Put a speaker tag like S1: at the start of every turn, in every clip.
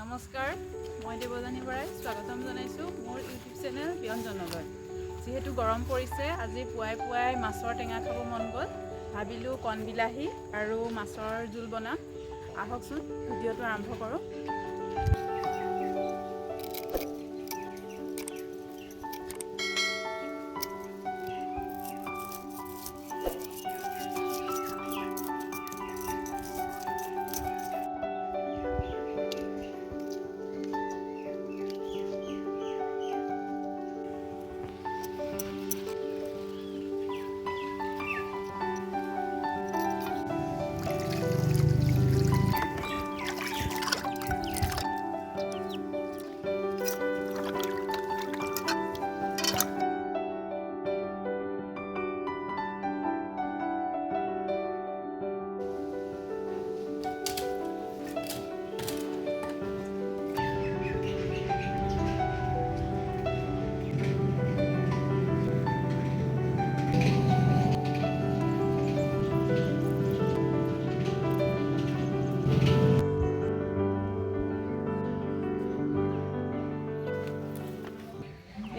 S1: নমস্কাৰ, মই দেৱযানী বৰাই স্বাগতম জনাইছোঁ মোৰ ইউটিউব চেনেল ব্যঞ্জনলৈ। যিহেতু গৰম পৰিছে, আজি পুৱাই পুৱাই মাছৰ টেঙা খাব মন গ'ল। ভাবিলোঁ কণ বিলাহী আৰু মাছৰ জোল বনাম। আহকচোন ভিডিঅ'টো আৰম্ভ কৰোঁ।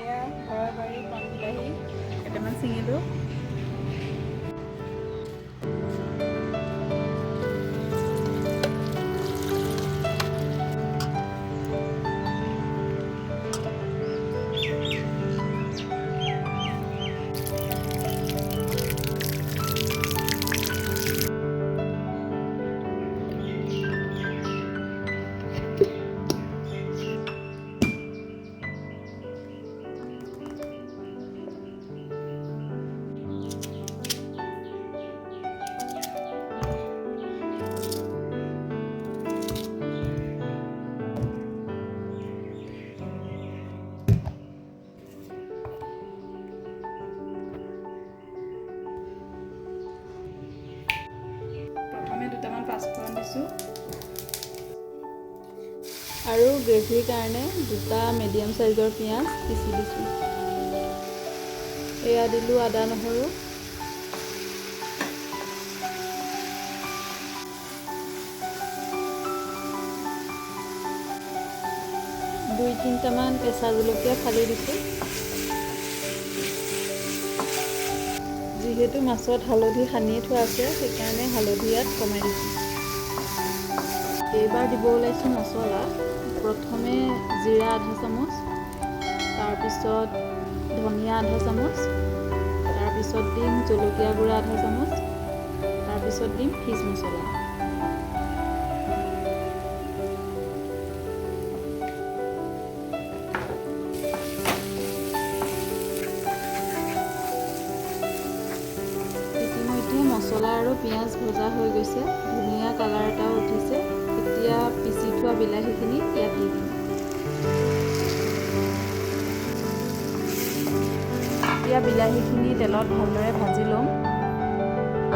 S1: এয়া ঘৰৰ বাৰীৰ কণ বিলাহী কেইটামান ছিঙিলোঁ। প্ৰথমে দুটামান পাঁচফোৰণ দিছোঁ আৰু গ্ৰেভিৰ কাৰণে দুটা মিডিয়াম চাইজৰ পিঁয়াজ পিচি দিছোঁ। এয়া দিলোঁ আদা নহৰু। দুই তিনিটামান কেঁচা জলকীয়া ফালি দিছোঁ। যিহেতু মাছত হালধি সানিয়ে থোৱা আছে, সেইকাৰণে হালধি ইয়াত কমাই দিছোঁ। এইবাৰ দিব ওলাইছোঁ মছলা। প্ৰথমে জিৰা আধা চামুচ, তাৰপিছত ধনিয়া আধা চামুচ, তাৰপিছত দিম জলকীয়া গুড়া আধা চামুচ, তাৰপিছত দিম ফিছ মছলা। ইতিমধ্যে মছলা আৰু পিঁয়াজ ভজা হৈ গৈছে, ধুনীয়া কালাৰ এটাও উঠিছে। এতিয়া পিচি থোৱা বিলাহীখিনি ইয়াত দি দিম। এতিয়া বিলাহীখিনি তেলত ভালদৰে ভাজি ল'ম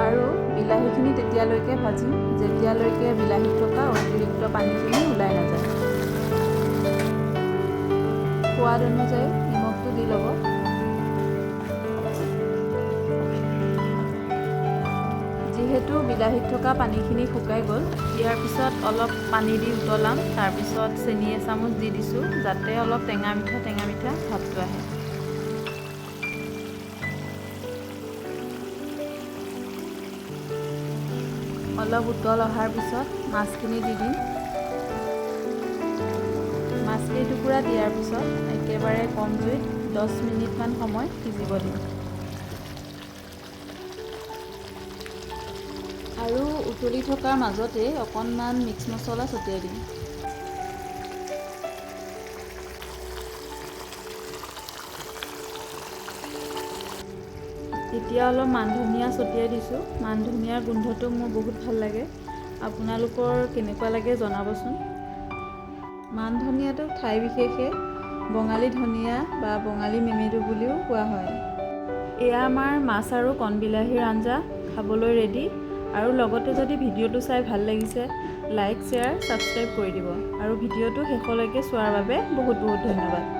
S1: আৰু বিলাহীখিনি তেতিয়ালৈকে ভাজিম যেতিয়ালৈকে বিলাহীত থকা অতিৰিক্ত পানীখিনি ওলাই নাযায়। সোৱাদ অনুযায়ী নিমখটো দি ল'ব। যিহেতু বিলাহীত থকা পানীখিনি শুকাই গ'ল, ইয়াৰ পিছত অলপ পানী দি উতলাম। তাৰপিছত চেনি এচামুচ দি দিছোঁ, যাতে অলপ টেঙা মিঠা টেঙা মিঠা ভাৱটো আহে। অলপ উতল অহাৰ পিছত মাছখিনি দি দিম। মাছ কেইটুকুৰা দিয়াৰ পিছত একেবাৰে কম জুইত 10 মিনিটমান সময় সিজিব দিম। আৰু উতলি থকাৰ মাজতে অকণমান মিক্স মছলা ছটিয়াই দিম। এতিয়া অলপ মান ধনিয়া ছটিয়াই দিছোঁ। মান ধনিয়াৰ গোন্ধটো মোৰ বহুত ভাল লাগে। আপোনালোকৰ কেনেকুৱা লাগে জনাবচোন। মান ধনিয়াটোক ঠাই বিশেষে বঙালী ধনিয়া বা বঙালী মেমেধু বুলিও কোৱা হয়। এয়া আমাৰ মাছ আৰু কণ বিলাহীৰ আঞ্জা খাবলৈ ৰেডি। আৰু লগতে যদি ভিডিঅ'টো চাই ভাল লাগিছে, লাইক, শ্বেয়াৰ, ছাবস্ক্ৰাইব কৰি দিব আৰু ভিডিঅ'টো শেষলৈকে চোৱাৰ বাবে বহুত বহুত ধন্যবাদ।